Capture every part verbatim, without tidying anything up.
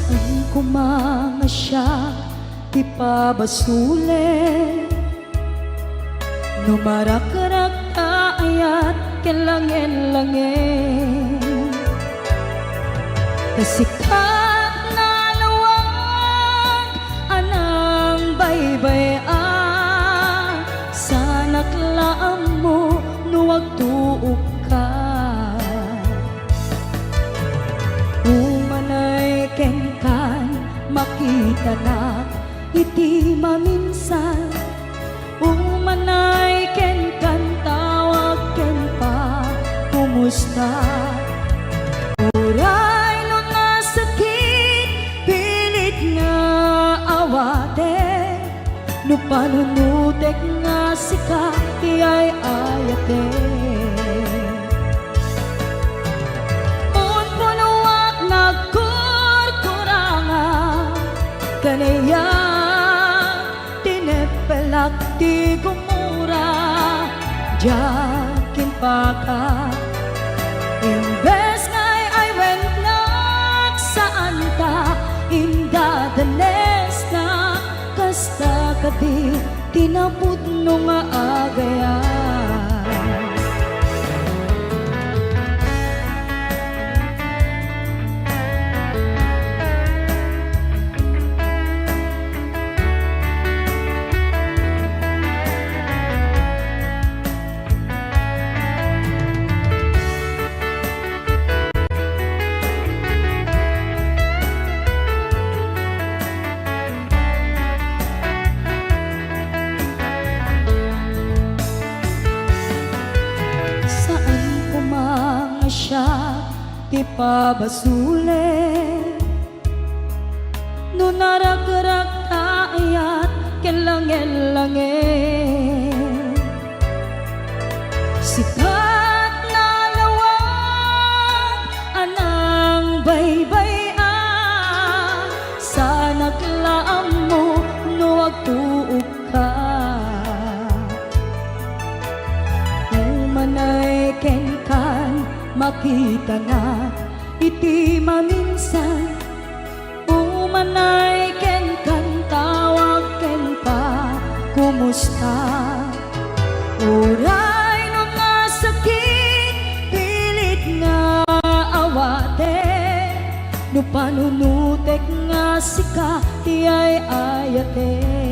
Saan koma nga siak ti pabasolen, no marakrak ta ayat ken langen-langen. Ta sika nalawag a nangbaybay-a, saanak la ammo no agtuokka. Umanay kenkan, makitanak iti maminsan. Umanay kenkan, tawag ken pakumusta. Uray no nasakit, pilit nga awaten. No panunotek nga sika ti ay-ayaten. Unpunoak nagkurkuranga, kaniak tineppelak ti gumura, diak impaka. Imbes nga ay-aywentnak, saanta indadanesna, kasta kadi ti napudno nga agayam. Saan koma nga siak ti pabasolen, no narakrak ta ayat ken langen-langen. Sika nalawag a nangbaybay-a, saanak la ammo no agtuokka. Umanay kenkan, makitanak iti maminsan. Umanay kenkan, tawag ken pakumusta. Uray no nasakit, pilit nga awaten. No panunotek nga sika ti ay-ayaten.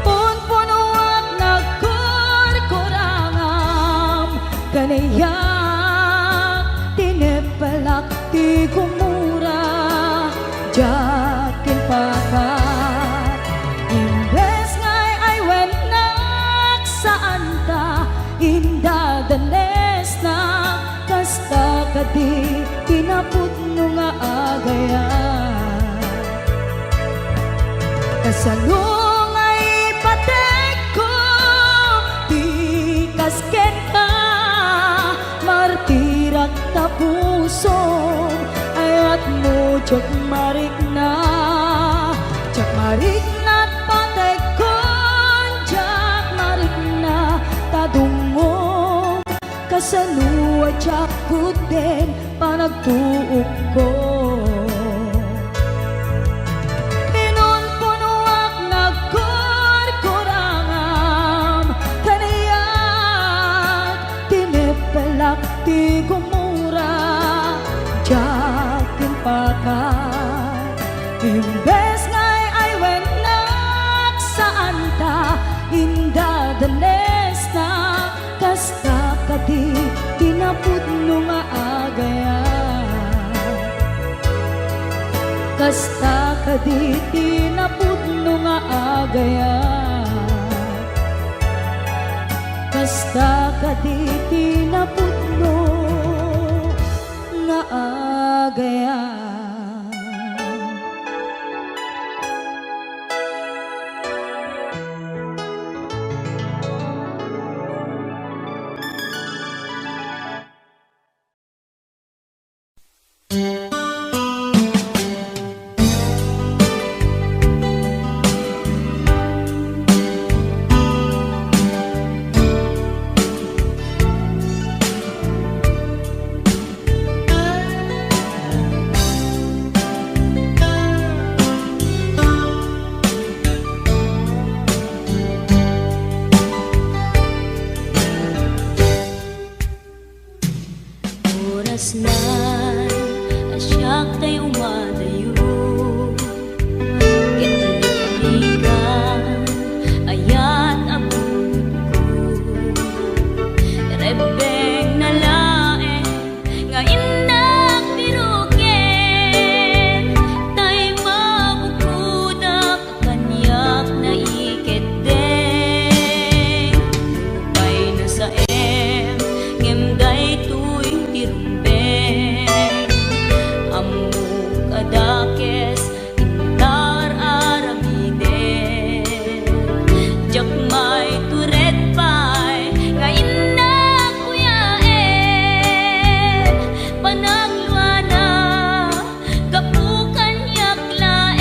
Unpunoak nagkurkurangam, kaniak tineppelak ti gumura, diak impaka. Imbes nga ay-aywentnak, saanta indadanesna, kasta kadi ti napudno nga agayam. Kasano nga ipatekko ti kas kenka, martirak ta pusom, ayatmo diak marikna, diak marikna ta patekkon, diak marikna ta dungngom. Kasano a diak kudden panagtuokko? Inunpunoak nagkurkurangam, kaniak tineppelak ti gumura, diak impaka. Imbes nga ay-aywentnak, saanta indadanesna, kasta kadi ti napudno nga agayam. Kasta kadi ti napudno nga agayam. Kasta kadi ti napudno nga agayam. Orasnan a siak tay umadayo, ket lipligan ayat a bunotko. Rebbengna laeng nga innak piruken, tay mabukodak kaniak naikeddeng. Nupay nasaem, ngem daytoy ti rumbeng. Ammok a dakes, intar aramiden. Diak maitured pay nga innak kuyaen. Panagluana, gapu kaniak laeng.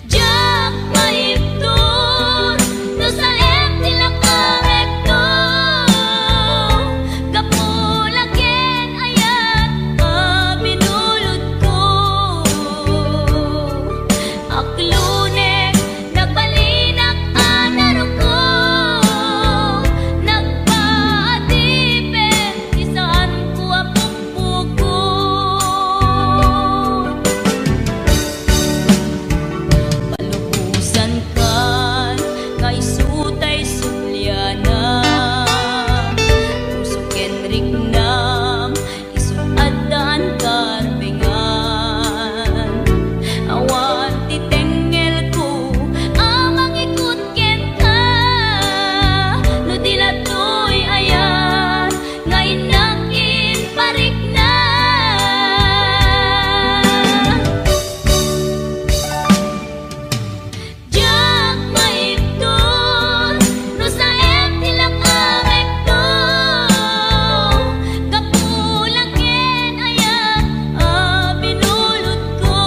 Diak maibtur no saem ti lakamekto, gapu la ken ayat a binulotko. Aklunek, nagbalinak a naruko, nagpaadipen ti saanko a pukpukot. Palubosankan nga isu tay subliana, puso ken riknam, isu addaan karbengan. Awan ti tengngelko a mangikut kenka, no di la toy ayat nga innak imparikna. Diak maibtur no saem ti lakamekto, gapu la ken ayat a binulotko.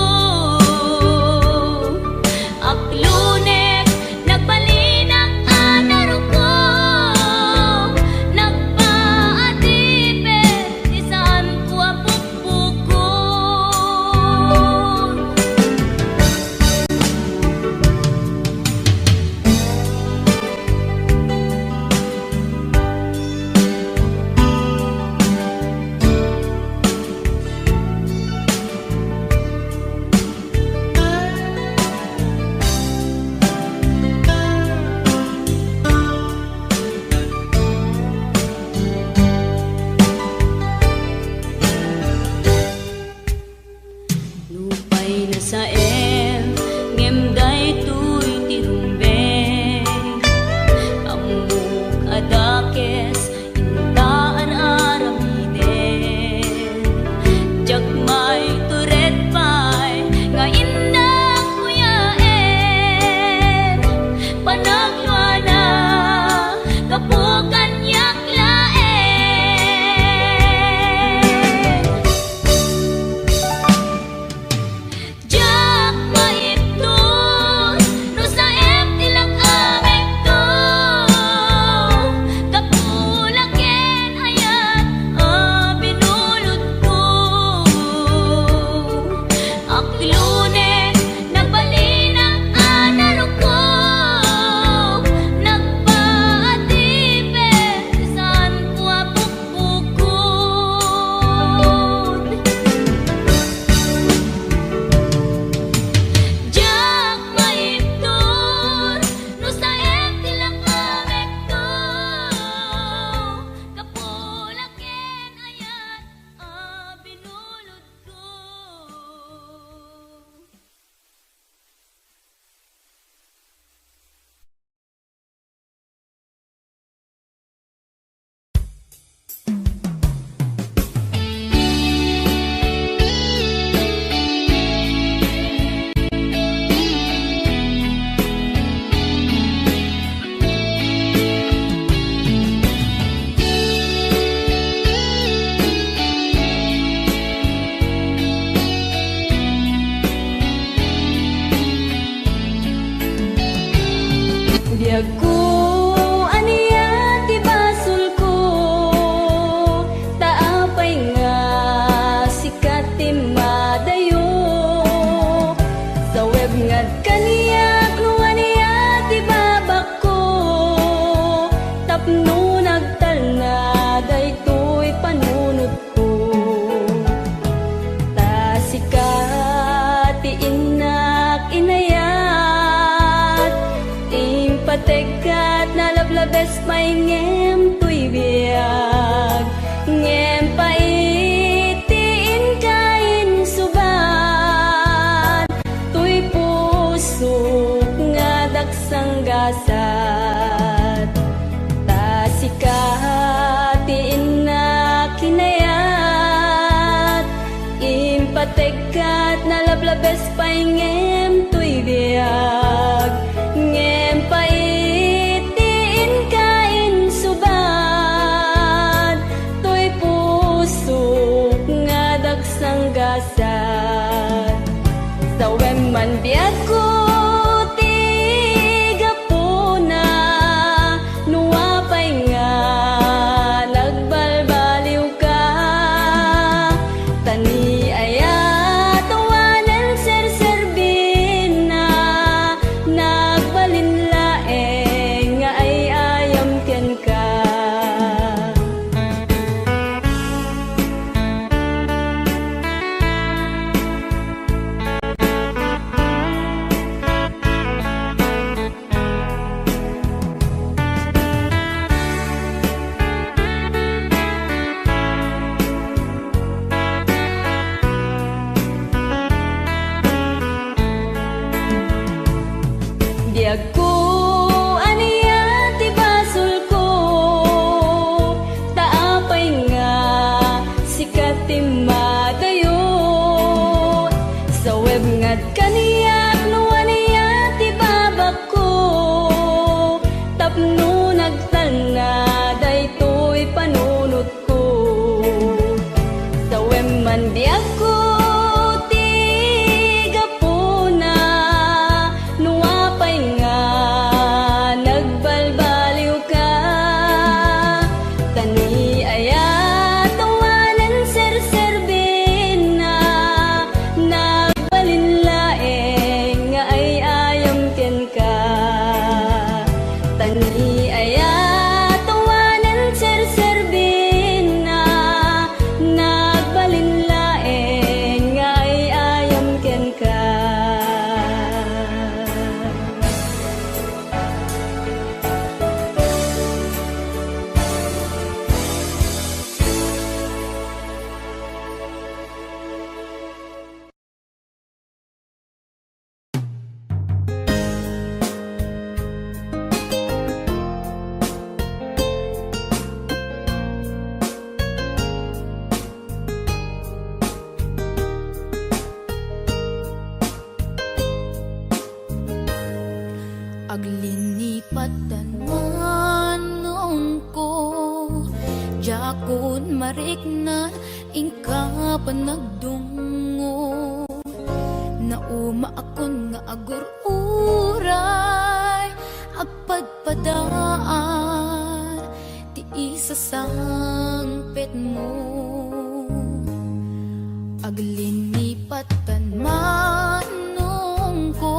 Aklunek, nagbalinak a naruko, nagpaadipen ti saanko a pukpukot. Nupay nasaem, ngem daytoy ti rumbeng. Ammok a dakes, inta ar-aramiden. Diak maitured pay nga innak kuyaen. Panagluana, gapu kaniak laeng. Diak maibtur no saem ti lakamekto, gapu la ken ayat a binulotko. Aklunek, nagbalinak a naruko, nagpaadipen ti saanko a pukpukot. Diak maibtur no saem ti lakamekto, gapu la ken ayat a binulotko. Biagko, ania ti basolko? Ta apay nga sika ti madayo? Saweb nga kaniak no ania ti babakko. Labes pay ngem toy biag, ngem pait ti inka insubat. Toy pusok nga daksanggasat, ta sika ti innak kinayat. Impategka, nalablabes pay ngem toy biag, ngem pait ti inka insubat. Toy pusok nga daksanggasat, sawem man biagko ti gapuna. No apay nga nagbalbaliwka, ta ni ayat awanen serserbina, nagbalin laeng nga ay-ayam kenka. Biagko, ania ti basolko? Ta apay nga sika ti madayo? Saweb nga kaniak no ania ti babakko, tapno nagtalna daytoy panunotko. Sawem man biagko ti gapuna, no apay nga nagbalbaliwka, ta ni ayat awanen serserbina, nagbalin laeng nga ay-ayam kenka. Ta ni ayat awanen serserbina, nagbalin laeng nga ay-ayam kenka. Aglinipatan manongko, diakon marikna inka panagdungngo. Naumaakon nga agur-uray, agpadpadaan ti isasangpetmo. Aglinipatan manongko,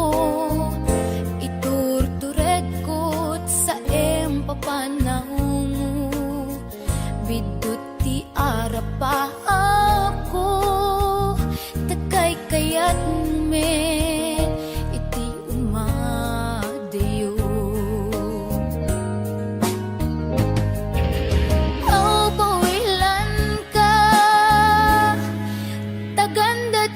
iturturedko saem papanawmo. Biddut ti arapaapko, ta kaykayatmi iti umadayo. Aw, pawilanka, ta ganda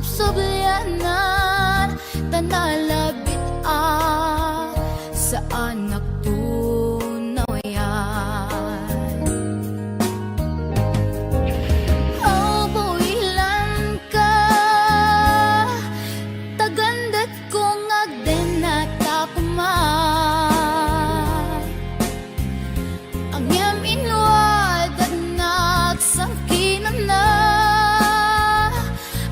Sublianan ta nalabit a saanak tunayan. Aw, builanka, tagandet kong agdenna ta kuman. Ngem inwadak nagsangkinana,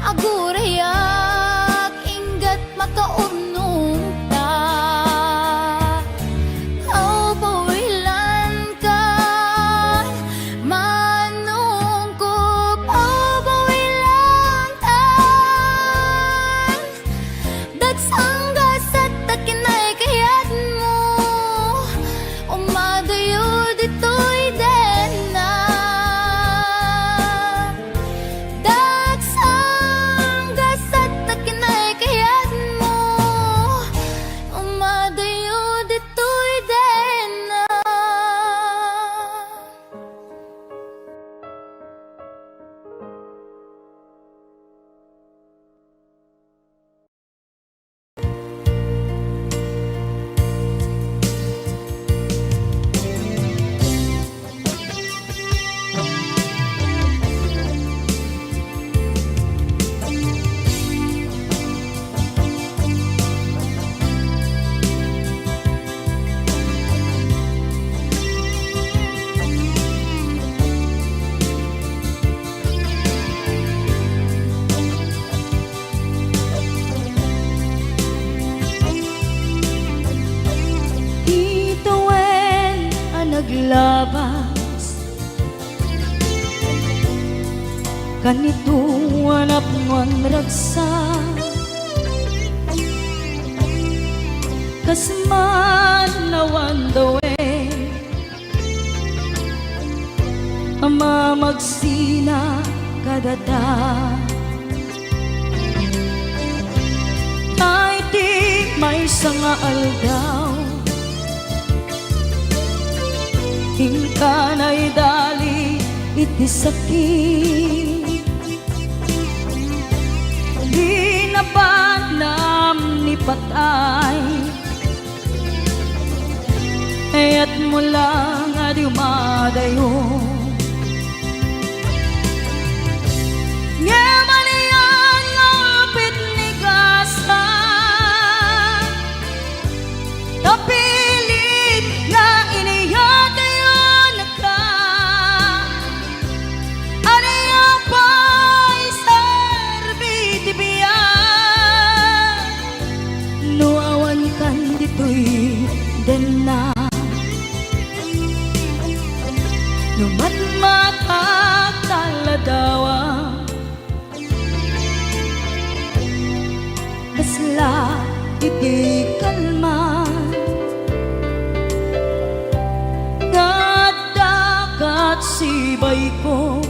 agurayak inggat makaurnongta. Aw, bawilankan, manungkop, aw, bawilankan. Dagsang gasat ta kinay kayatmo, umadayo ditoy denna. Dagsang gasat ta kinay kayatmo, umadayo ditoy denna. Itawen a naglabas, kanito a napnuan ragsak, kas man awan dawen a mamagsina kadata. Ta iti maysa nga aldaw, inka naidali iti sakit. Di nabanam ni patay, kayatmo lang a di umadayo. Ngem ania nga upit ni gasa, napilit nga iniyatayonka. Ania pay serbi ti biag no awankan ditoy denna? No matmatak ta ladawam, kasla iti kalman nga adda kat sibayko,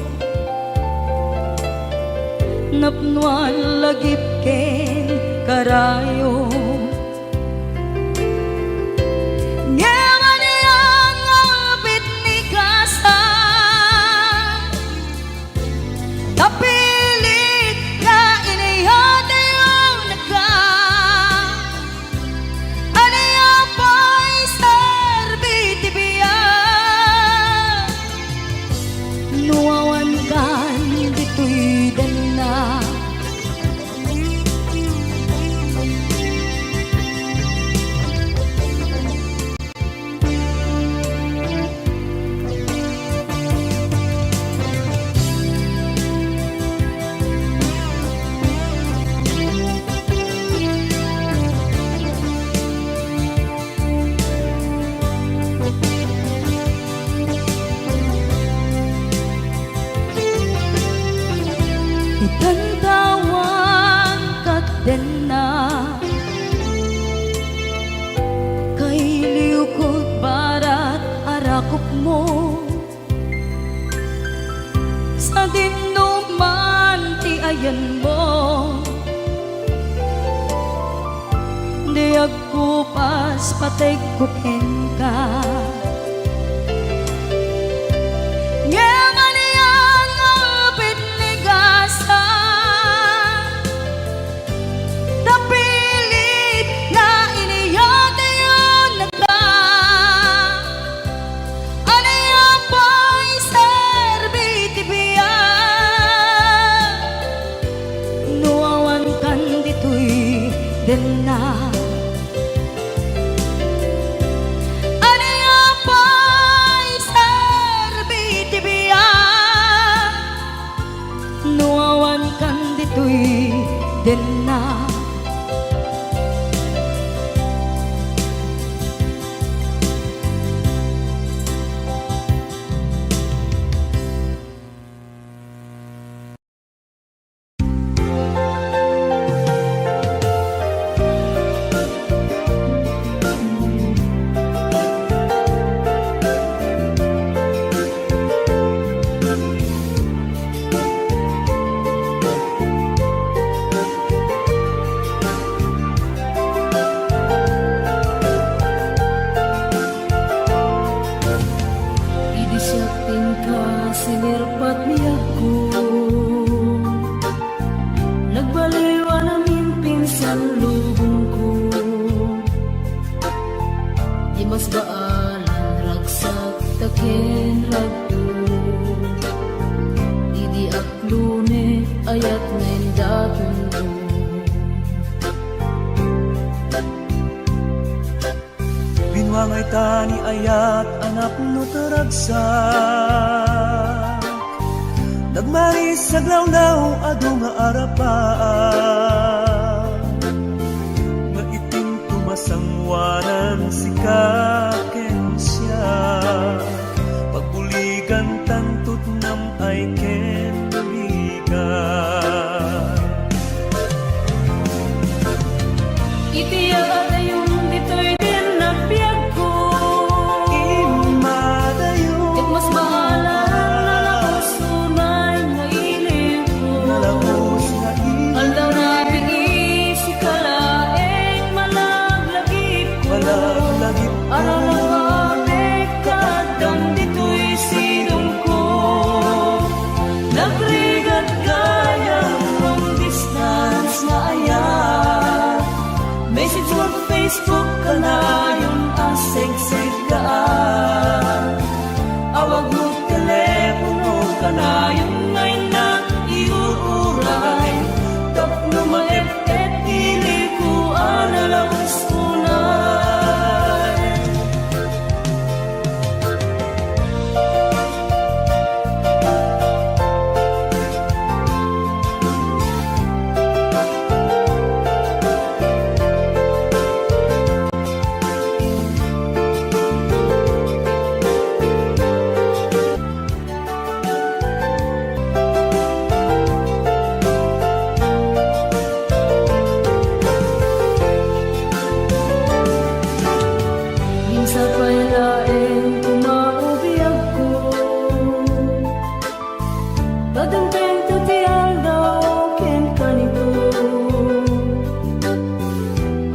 napnuan lagip ken karayo. Ngem ania nga upit ni gasa, napilit nga iniyatayonka. Ania pay serbi ti biag no awankan ditoy denna? Itantawan ket denna, kailiwko barat a rakupmo. Sadinoman ti ayanmo, di agkupas pategko kenka. Ngem ania nga upit ni gasa, denna. Ania pay serbi ti biag no awan kan ditoy denna? Idi siak ti inka, sinerbiak ti biagko. Nagbaliwan amin pinsan lubongko. Di mas baalan ragsak ta ken ragto. Idi ak lune, ayat nga indatonko. Binuangay ta ni ayat a napno ta ragsak. Nagmaris aglawlaw adu nga arapaak. Nga itinto masangoanan sika ken siak. Pagbuligan tanto ti nam-ay ken bigat. Iti adayon ditoy denna biagko. Immadayon. Ket mas baalan nalabos unay nga ilikko. Nalabos nga ilikko. Aldaw rabii sika laeng malaglagipko. Malaglagipko. Aralawapek ka addam ditoy sidongko. Nagrigat gayam long distance nga ayat. Message ken Facebook kanayon a segseggaan. Awag mo telepono kanayon nga innak iur-uray. Tapno maep-et ilikko a nalabos unay. Minsan pay laeng tumao biagko. Dadumtengto ti aldaw ken kanito.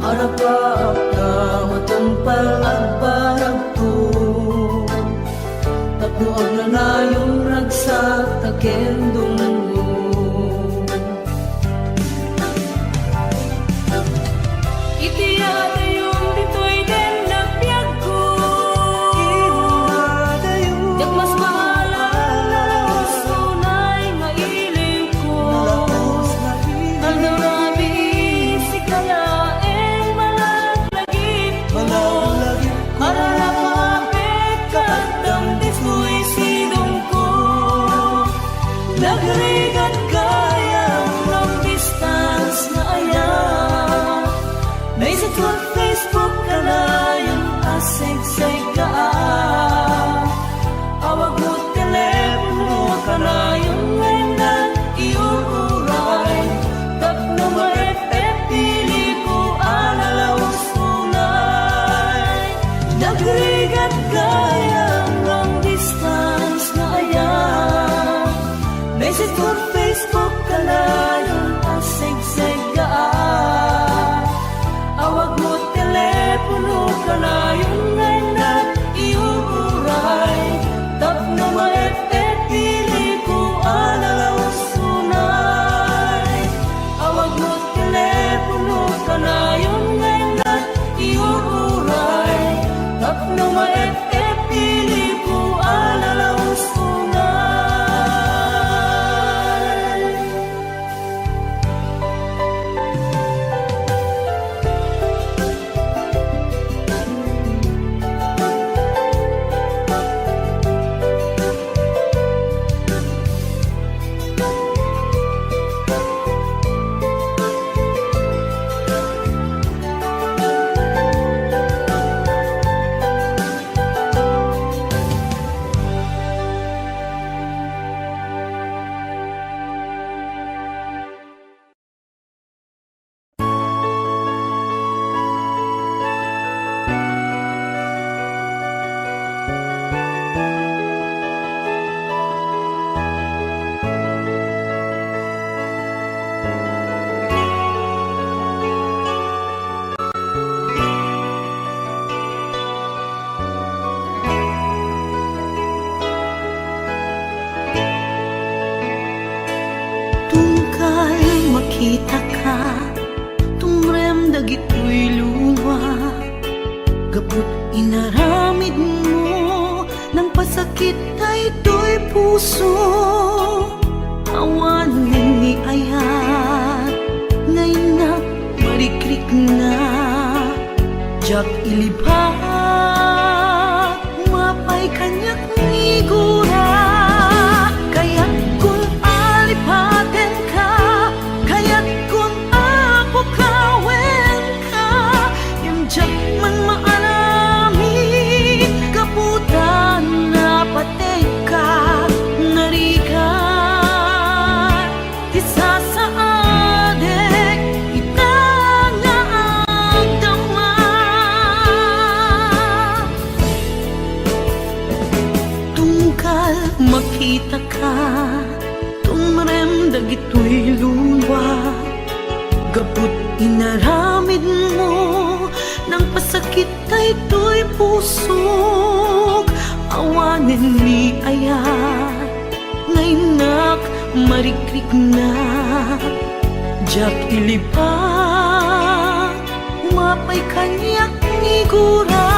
Arapaak ta matungpal agparagto. Tapno agnanayon ragsak ta ken dunggo. Iti adayon ditoy denna biagko. Iti adayon. Diak mas baalan nalabos unay nga ilikko. Nalabos nga ilikko. Aldaw rabii sika laeng malaglagipko. Malaglagipko. Aralawapek ka addam ditoy sidongko. Inaramidmo, nangpasakit daytoy puso, awanen ni ayat, nga innak marikrikna. Diak ilibak, umapay kaniak nigura. Kayatkon a lipatenka, kayatkon a pukawenka, ngem diak man maaramid gapu ta napategka. Narigat ti sasaadek ita nga agdama. Tunggal makitaka, tumrem dagitoy luluak. Gapu ta inaramidmo, nangpasakit daytoy pusok, awanen ni ayat, nga innak marikrikna. Diak ilibak, umapay kaniak nigura.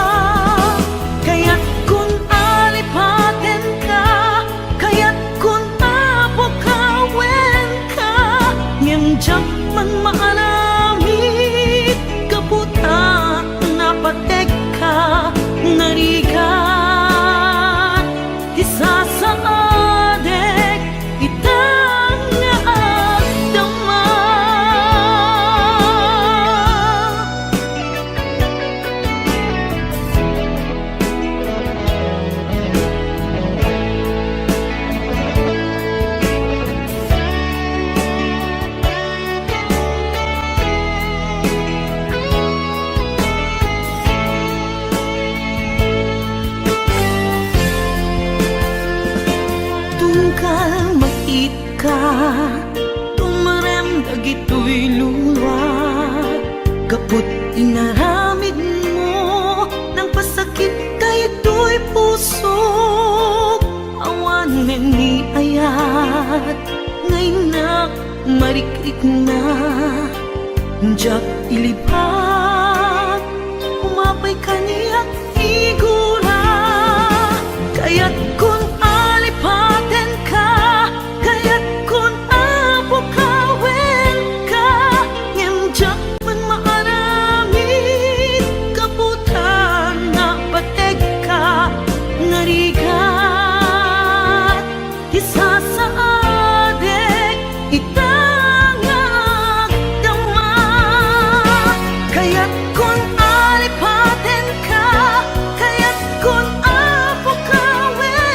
Kayatkon a lipatenka, kayatkon a pukawenka, ngem diak man maaramid gapu ta napategka. Narigat ti sasaadek ita nga agdama. Tunggal makitaka, tumrem dagitoy luluak. Gapu ta inaramidmo, nangpasakit daytoy pusok, awanen ni ayat, nga innak marikrikna. Diak ilibak, umapay kaniak nigura. Kayatkon a lipatenka, kayatkon a pukawenka, ngem diak man maaramid gapu ta napategka. Narigat ti sasaadek ita nga agdama. Kayatkon a lipatenka, kayatkon a pukawen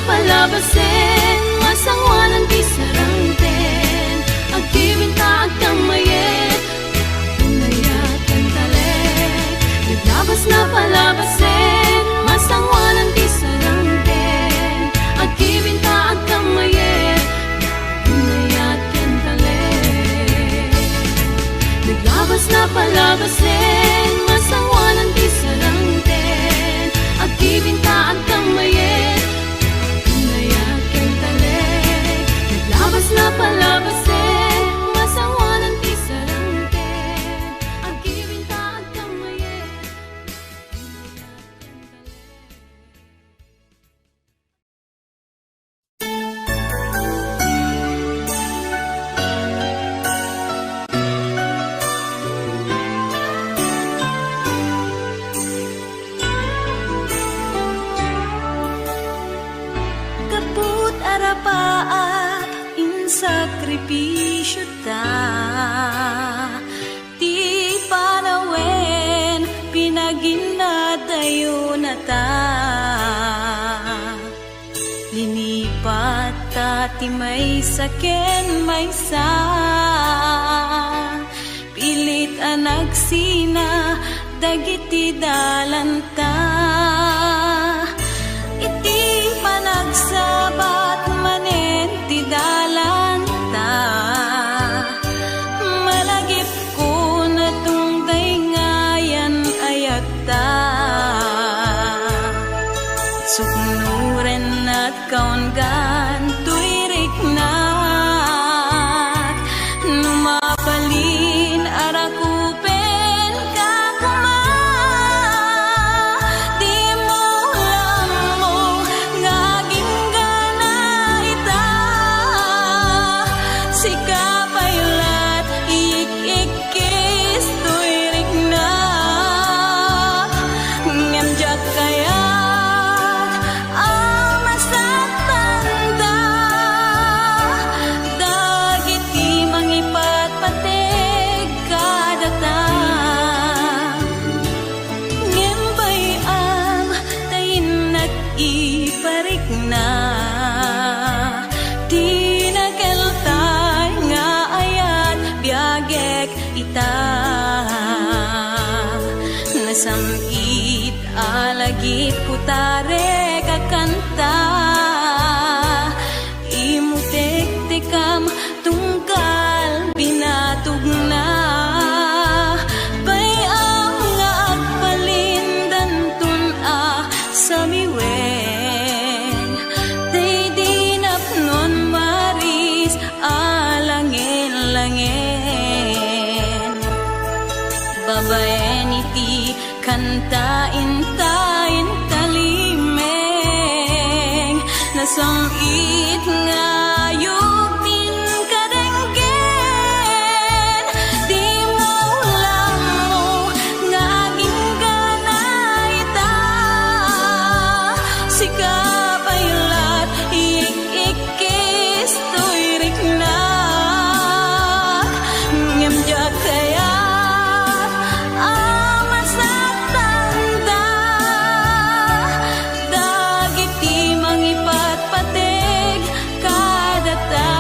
Palabasen, masangoanan ti sarangten. Agbibinta, agkammayet, inayat ken talek. Naglabas na palabasen, masangoanan ti sarangten. Agbibinta, agkammayet, inayat ken talek. Naglabas na palabasen, masangoanan ti sarangten. Agbibinta, agkammayet, inayat ken talek. Naglabas na palabasen, masangoanan ti sarangten. Agbibinta, agkammayet, inayat ken talek. Gapu ta arapaat, insakripisiota. Ti panawen, pinaginnadayonata. Linipatta ti maysa ken maysa. Pilit a nagsina dagiti dalanta. Iti panagsabat manen ti dalanta, malagipko natungdayngayan ayatta. Suknorennak kaunggan toy riknak, no mabalin a rakupenka koma. Dimo la ammo nga aginggana ita, sika pay la't ik-ikkis toy riknak, ngem diak kayat a masaktanta dagiti mangipatpateg kadata. Ngem bay-am ta innak iparikna ti nakeltay nga ayat biagek ita. Nasam-it a lagip kutarek a kanta. Imutektekam tunggal binatogna. Bay-am nga agbalin danton a samiwen. Daydi napnon Maris a langen-langen. Babaen iti kanta inta, inta limeng, nasam-it nga ayup ti kadenggen. Dimo la ammo nga aginggana ita, sika pay la't ik-ikkis toy riknak, ngem diak kayat a masaktanta dagiti mangipatpateg kadata.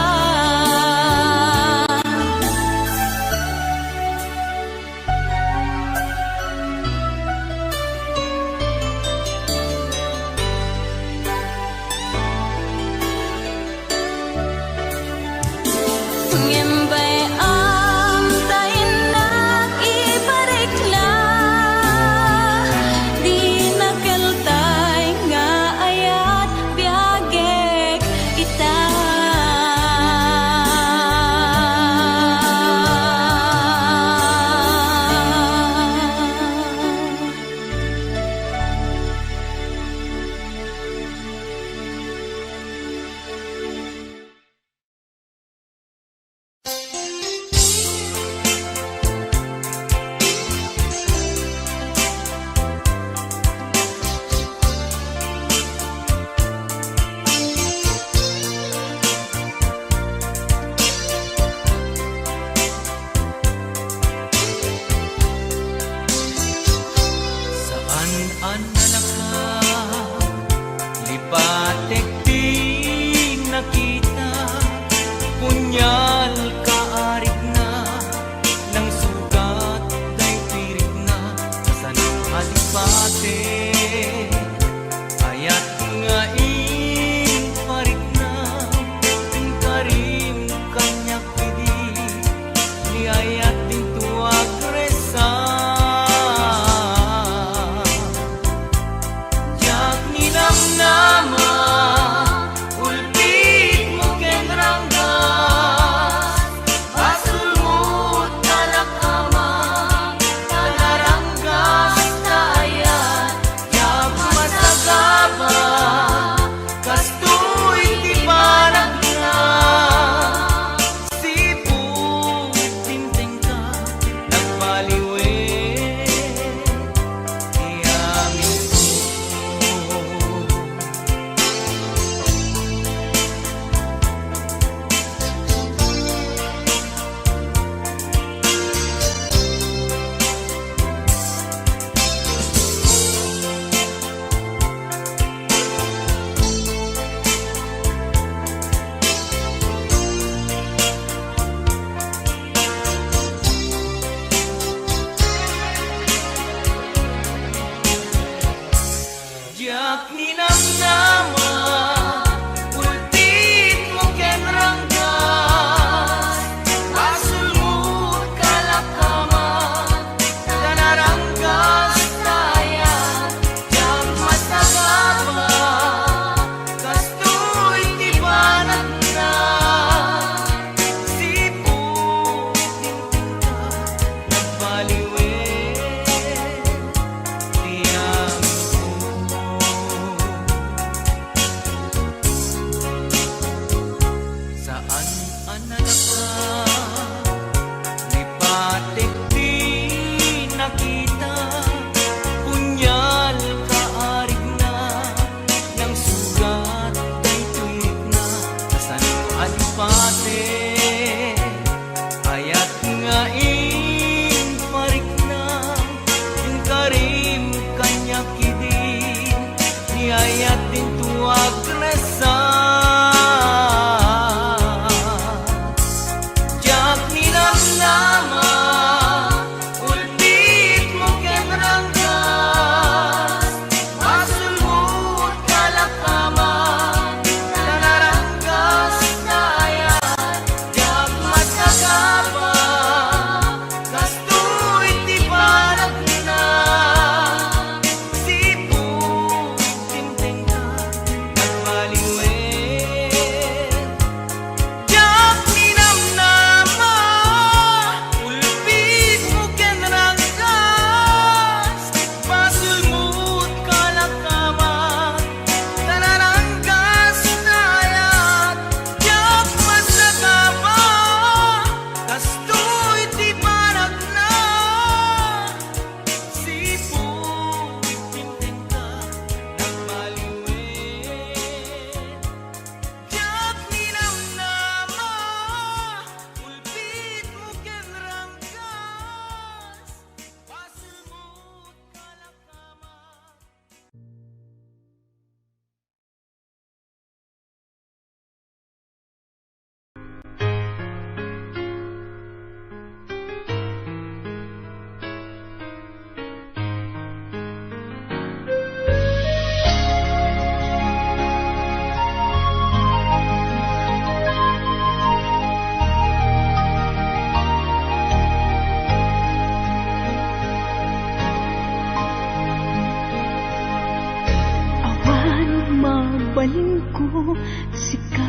Ko, sika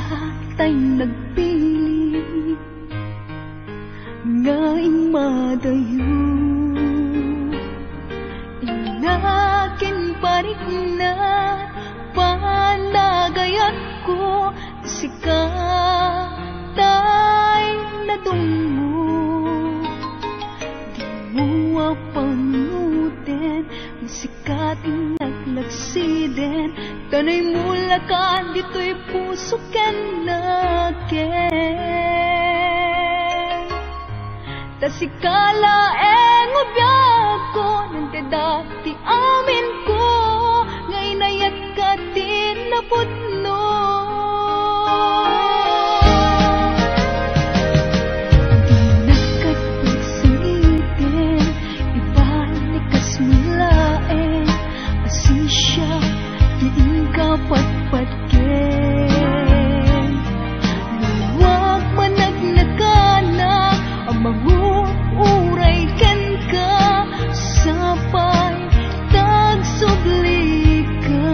tay nagpili nga immadayo. Innakin parikna, panagayat ko, sika tay nadungmo. Di mo a panuten, sika ti naglagsiden, tanay mo lakan ditoy puso ken naken. Ta sika laeng a biagko, nagdada ti amin ko, nga inayatka ti napudno. Di nagkatpagsangiten, ibalik kas mo laeng, asensya, di inka patpatken. Luag managnakanak a manguray kenka, sapay tagsublika.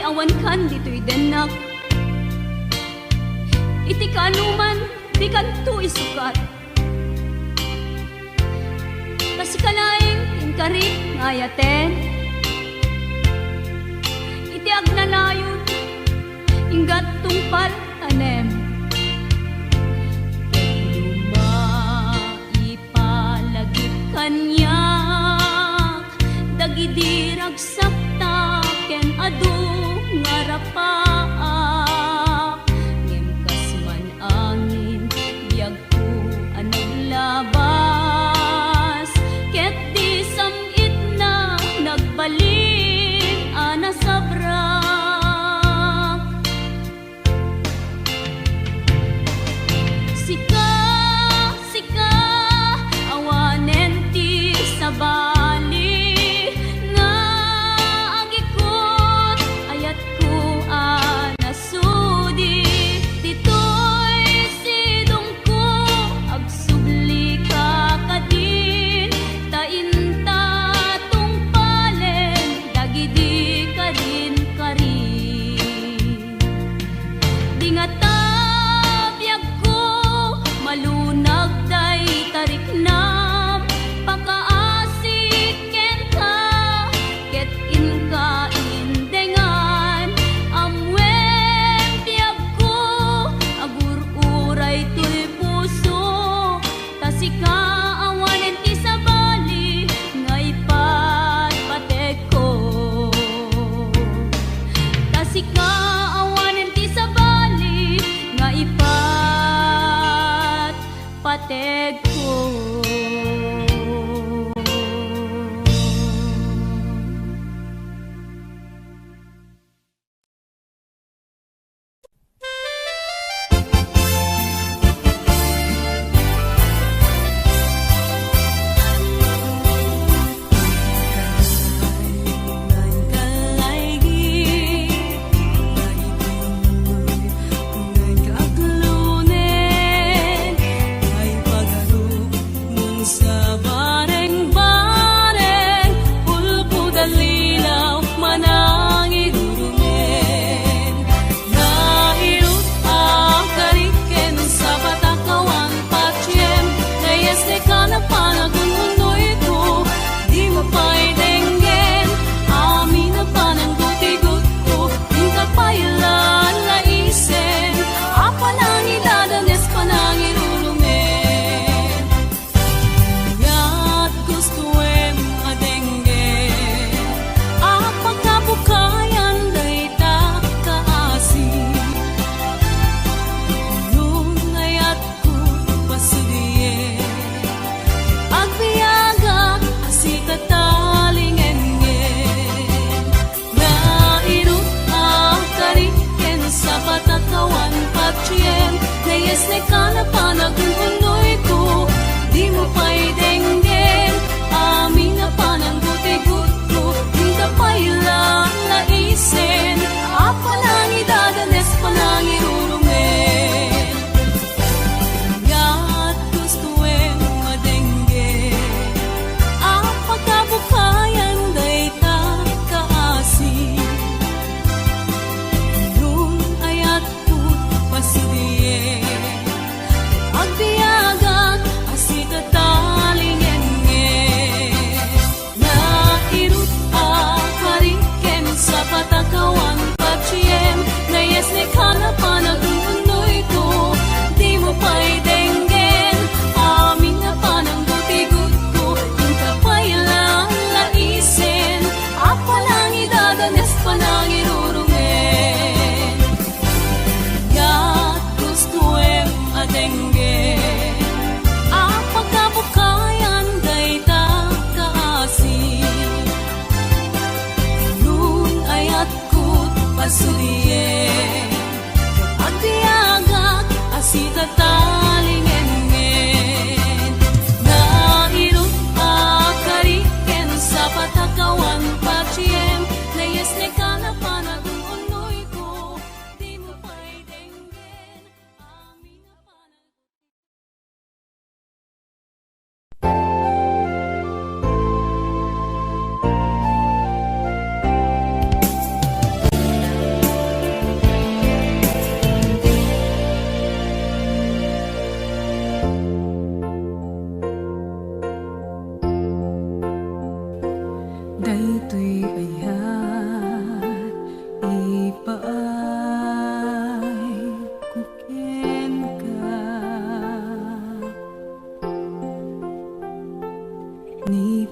awankan ditoy dennak. Iti kaanoman, dikanto isukat. Ta sika laeng ti inkarik nga ayaten. Iti agnanayon, inggat tungpal tanem. Ket no maipalagip kaniak dagidi ragsakta ken adu nga rapaak, ngem kas man angin, biagko a naglabas, ket di sam-itna nagbalin a nasabrak. Sika, sika, awanen ti sabali nga agikut, ayatko a nasudi. Ditoy sidongko, agsublika kadin, ta inta tungpalen dagidi kadin karin. Di ngata biagko, malunag dayta riknam, pakaasi kenka, ket inka indengan. Ammom biagko, agur-uray toy puso, ta sika awanen ti sabali nga ipatpategko. Ta sika awanen ti sabali nga ipatpategko. Sa bareng-bareng, ulpod a lilaw, manangirurumen. Nairut a karik ken sapat a kawan patien, nayes ne kana panagun-unoyko, dimo pay denggen, amin a pananggutigut ko, inka pay la naisen, a panangidadanes, panangirurumen. Ket gustoem a denggen, a pakabukayan dayta kaasi. Nunayat ko pasidien, agbiagak a sika talingengen. Nairut a karik ken sapat a kawan patien, nayes ne kana panagun-unoyko, dimo pay denggen, amin a pananggutigut ko, inka pay la naisen, a panangidadanes, panangirurumen. Ket gustoem a denggen, a pakabukayan dayta kaasi. Nunayat ko pasidien, agbiagak a sika talingengen.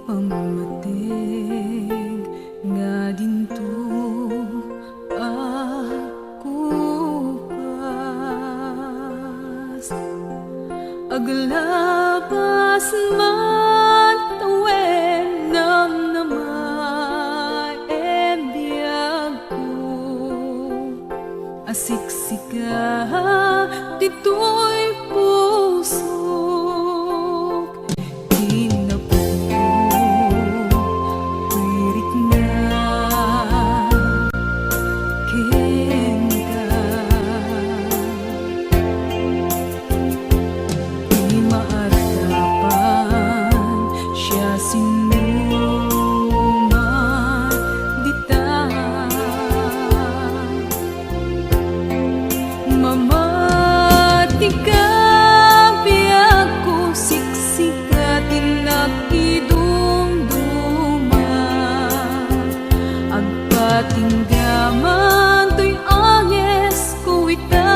Pammateg nga dinto agkupas. Aglabas man tawen namnama e biagko. Asiksika ditoy pusok. Ti napudno, rikna kenka. Ti maaddapan, siasinoman dita. Mamati ka, biagko, siksika ti nakidumduma. Agpatinggaman toy angesko ita.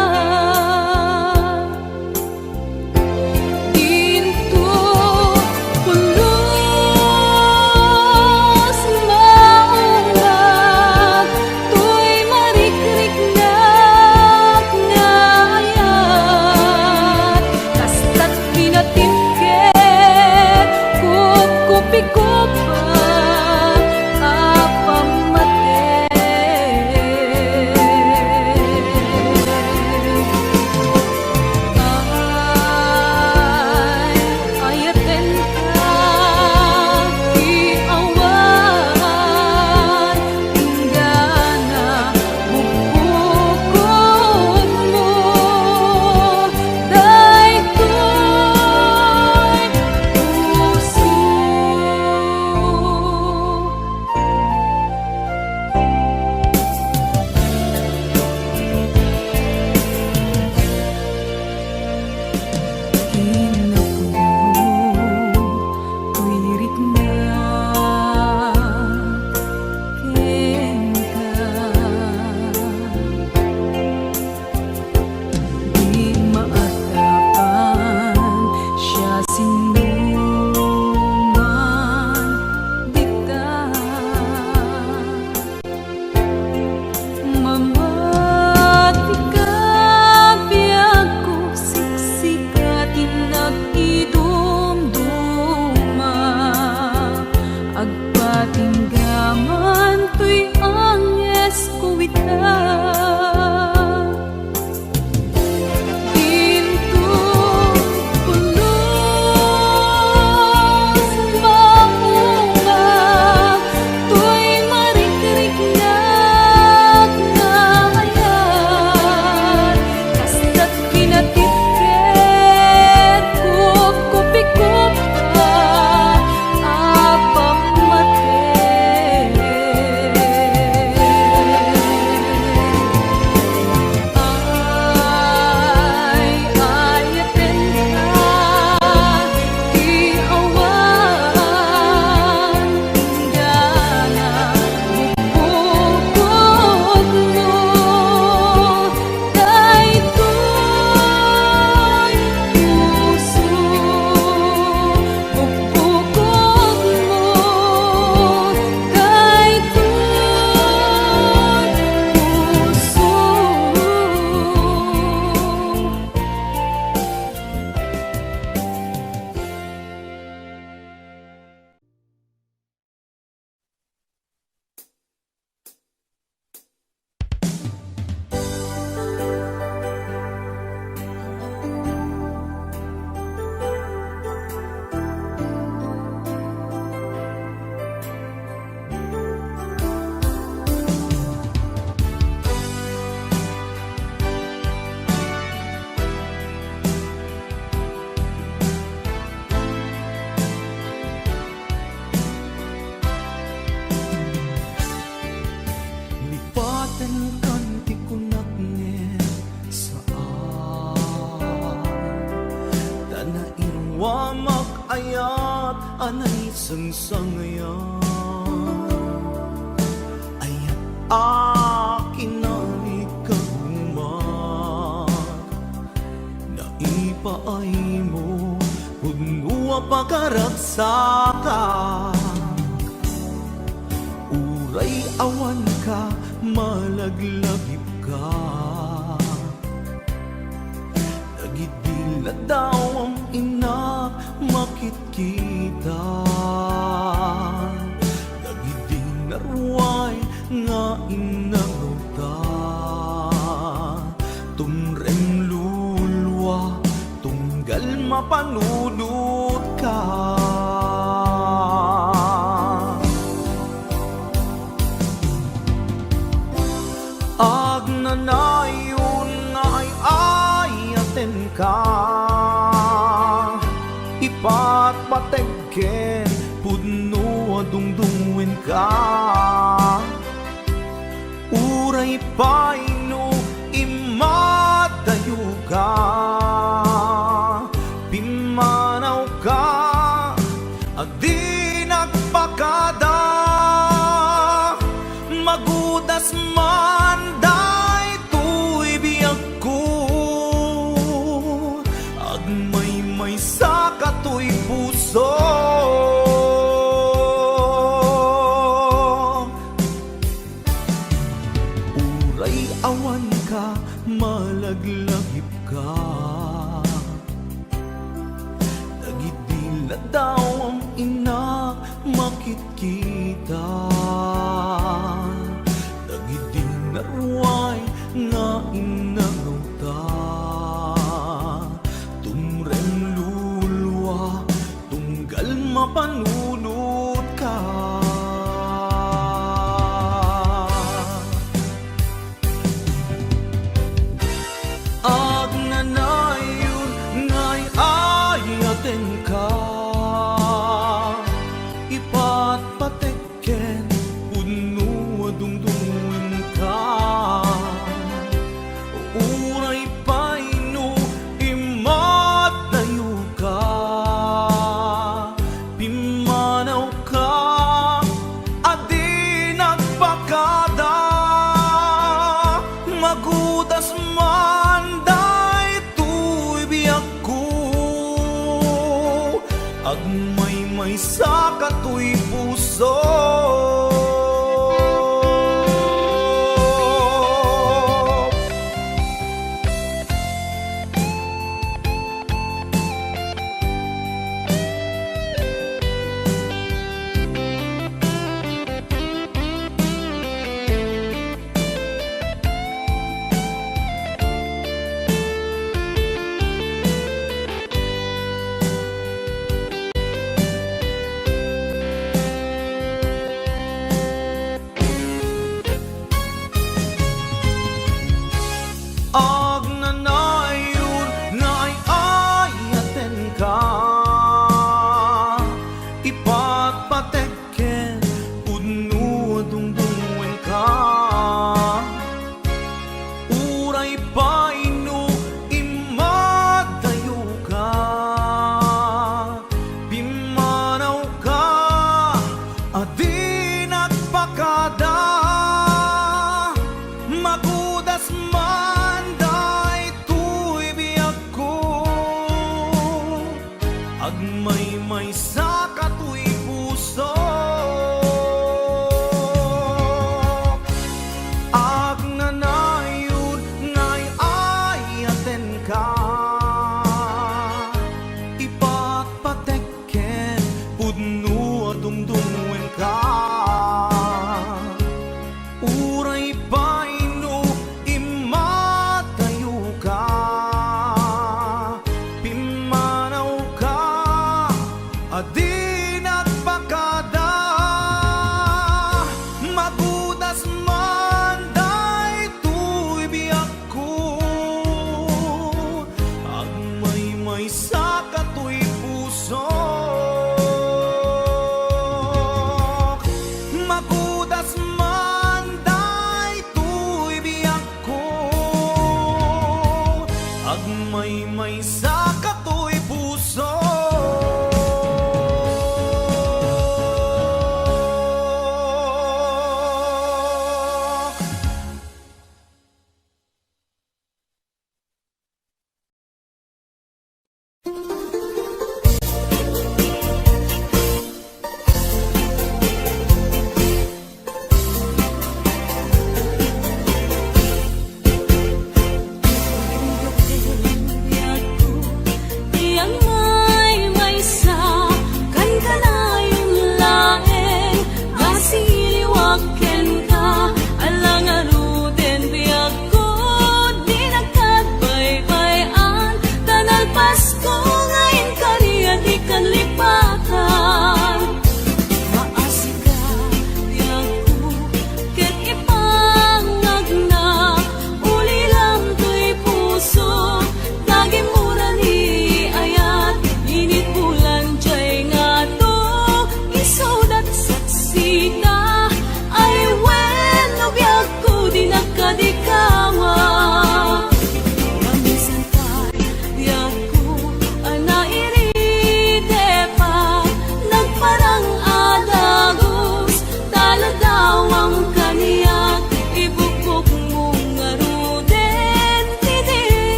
Dinto pulos maungag toy marikriknak nga ayat. Kasta't kinatibket, kupkupiko pa a pammateg. Ay, ayatenka ti awan inggana, bugbugokmo daytoy puso. Kinapudno, rikna kenka. Di maaddapan, siasinoman dita. Mamati ka, biagko, siksika ti nakidumduma. Agpatinggaman toy angesko ita. Dinto pulos maungag toy marikriknak nga ayat. Kasta't kinatibket, kupkupiko pa a pammateg. Ay, ayatenka ti awan inggana, bugbugokmo daytoy puso, bugbugokmo daytoy puso. Lipatenkan ti kunak ngem saan, ta nairuamak ayat a naisangsangayan. Ayat a kinarikagumak, naipaaymo, pudnoak Pakaragsakak, uray awanka, malaglagipka. Dagidi ladawam, innak makitkita. Dagidi naruay nga inagawta. Tumreng lulua, tunggal mapanunotka. Agnanayon nga ay-ayatenka, ipatpateg ken pudno a dungdungenka. Uray pay no immadayoka, pimmanawka a di nagpakada. Magudas man daytoy biagko, agmaymaysa katoy puso. Uray awanka, malaglagipka. Dagidi ladawam, innak makitkita. Dagidi naruay nga inagawta. Tumreng lulua, tunggal mapanunotka. Agnanayon nga ay-ayatenka, ipatpateg ken pudno a dungdungenka. Uray pay no immadayoka, pimmanawka a di nagpakada. Magudas man daytoy biagko, agmaymaysa katoy puso. Agnanayon nga ay-ayatenka, ipatpateg